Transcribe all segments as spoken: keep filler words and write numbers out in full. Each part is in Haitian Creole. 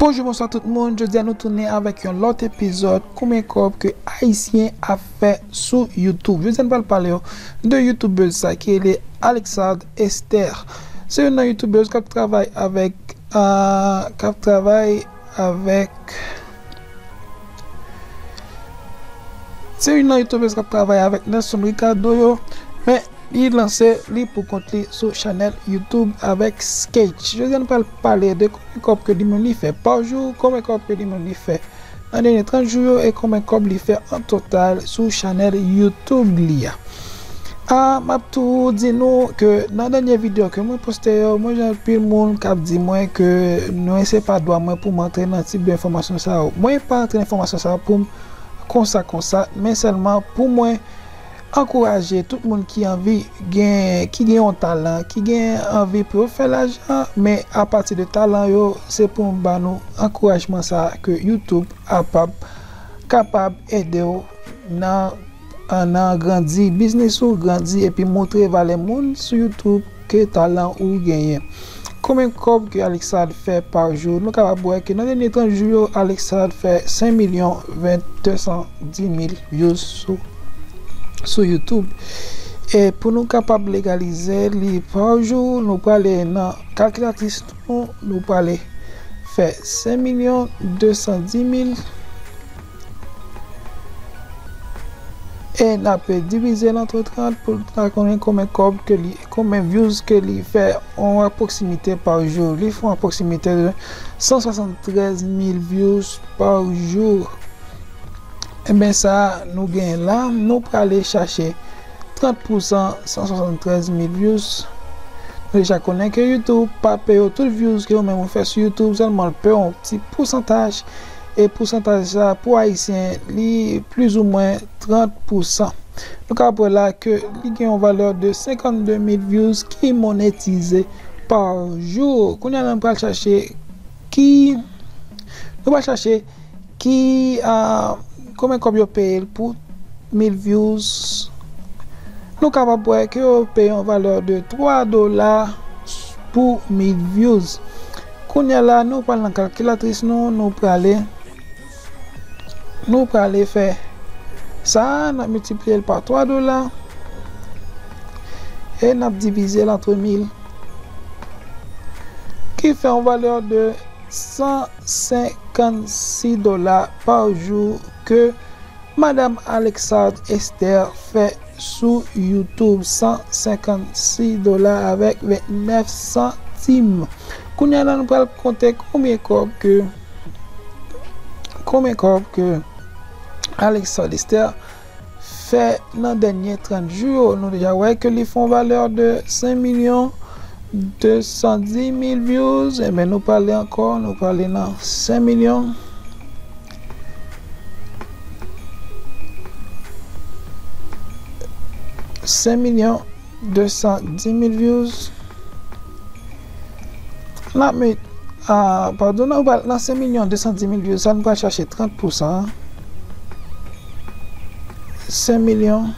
Bonjou, bonswa tout moun. Jodi a nou tounen avèk yon lòt epizòd Konbyen kòb ke Ayisyen ap fè sou YouTube. Jodi a nou pral pale yo de youtubèz sa ki rele Alexandre Esther. Se youn nan youtubèz k ap travay avèk, ah, k ap travay avèk Se youn nan youtubèz k ap travay avèk Nelson Ricardo yo, men li lanse li pou kont li sou chanèl YouTube avèk Sketch. Jodi a nou pral pale de konbyen kòb ke li menm li fè pa jou, konbyen kòb ke li menm li fè nan dènye trant jou yo e konbyen kòb li fè an total sou chanèl YouTube li a. Ah, m ap tou di nou ke nan dènye videyo ke mwen poste yo, mwen jwenn anpil moun k ap di mwen ke non, se pa dwa mwen pou m antre nan tip de enfòmasyon sa yo. Mwen pa antre nan enfòmasyon sa yo pou m konsa, konsa, men sèlman pou mwen ankouraje tout moun ki anvi gen, ki gen yon talan, ki gen anvi pou yo fè lajan, men apati de talan yo, se pou m ba nou ankourajman sa ke YouTube apab, kapab ede w nan, nan grandi biznis ou, grandi epi montre valè moun sou YouTube ke talan ou genyen. Konbyen kòb ke Alexandre fè pa jou? Nou kapab wè ke nan dènye trant jou yo, Alexandre fè senk milyon ven de san di mil views sou, sou YouTube. E pou nou kapab legalize li pa jou, nou prale nan kalkilatris nou, nou prale fè senk milyon de san di mil e n ap divize l antre trant pou n ta konnen konbyen kòb ke li, konbyen views ke li fè an apwoksimite pa jou. Li fè an apwoksimite de san swasanntrèz mil views pa jou. Ebyen, sa nou genyen la, nou prale chache trant pousan, san swasanntrèz mil views. Nou deja konnen ke YouTube pa peye w tout views ke ou menm ou fè sou YouTube, sèlman l peye w yon ti pousantaj. E pousantaj sa, pou Ayisyen, li plizoumwen trant pousan. Nou ka wè la ke li gen yon valè de senkannde mil views ki monetize pa jou. Kounye a la, nou pral chache ki, nou pral chache ki, ah, konbyen kòb yo peye l pou mil views. Nou kapab wè ke yo peye yon valè de twa dola pou mil views. Kounye a la, nou pral nan kalkilatris nou, nou prale, nou prale fè sa, n ap miltipliye l pa twa dola e n ap divize l antre mil, ki fè yon valè de san senkannsis dola pa jou ke Madam Alexandre Esther fè sou YouTube, san senkannsis dola avèk vennèf santim. Kounye a la, nou pral konte konbyen kòb ke, konbyen kòb ke Alexandre Esther fè nan dènye trant jou yo. Nou deja wè ke li fè yon valè de senk milyon de san di mil views. Ebyen, nou prale ankò, nou prale nan senk milyon. Senk milyon de san di mil views. N ap met, ah, padon, nou pral nan senk milyon de san di mil views sa, nou pral chache trant pousan. Senk milyon,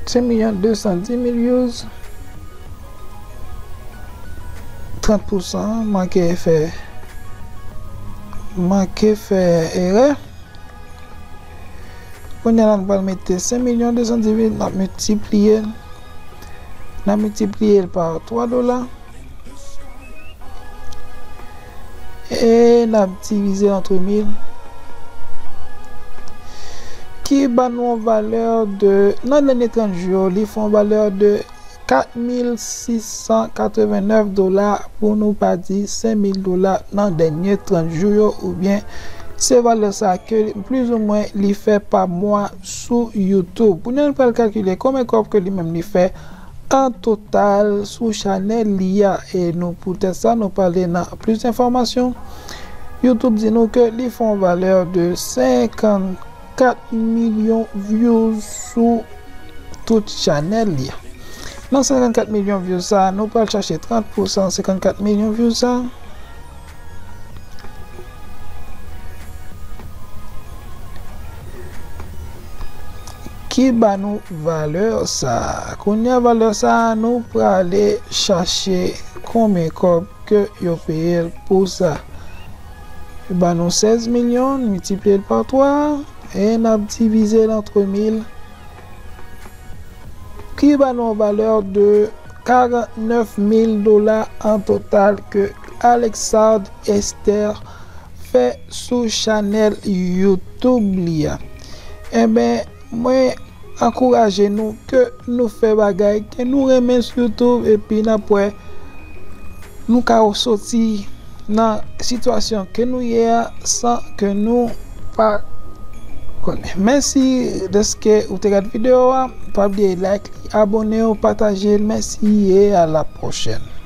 senk milyon de san di mil views. Trant pousan, manke fè, manke fè erè. Kounye a la, nou pral mete senk milyon de san di mil, n ap miltipliye l. N ap miltipliye l pa twa dola. E n ap divize antre mil. Ki ba nou yon valè de, nan dènye trant jou yo, li fè yon valè de kat mil sis san katrevennèf dola, pou nou pa di senk mil dola nan dènye trant jou yo, oubyen se valè sa ke plizoumwen li fè pa mwa sou YouTube. Kounye a nou pral kalkile konbyen kòb ke li menm li fè an total sou chanèl li a. E nou, poutèt sa, nou prale nan plis enfòmasyon. YouTube di nou ke li fè yon valè de senkannkat milyon views sou tout chanèl li a. Nan senkannkat milyon views sa, nou pral chache trant pousan senkannkat milyon views sa. Ki ba nou valè sa a. Kounye a, valè sa a, nou prale chache konbyen kòb ke yo peye l pou sa. Yo ba nou sèz milyon, n miltipliye l pa twa, e n ap divize l antre mil, ki ba nou yon valè de karantnèf mil dola an total ke Alexandre Esther fè sou chanèl YouTube li a. Enben, mwen ankouraje nou ke nou fè bagay ke nou renmen sou YouTube, epi n ap wè nou ka soti nan sitiyasyon ke nou ye a san ke nou pa konnen. Mèsi dèske ou te gade videyo a. Pa bliye like li, abone w, pataje l. Mèsi e a la pwochèn.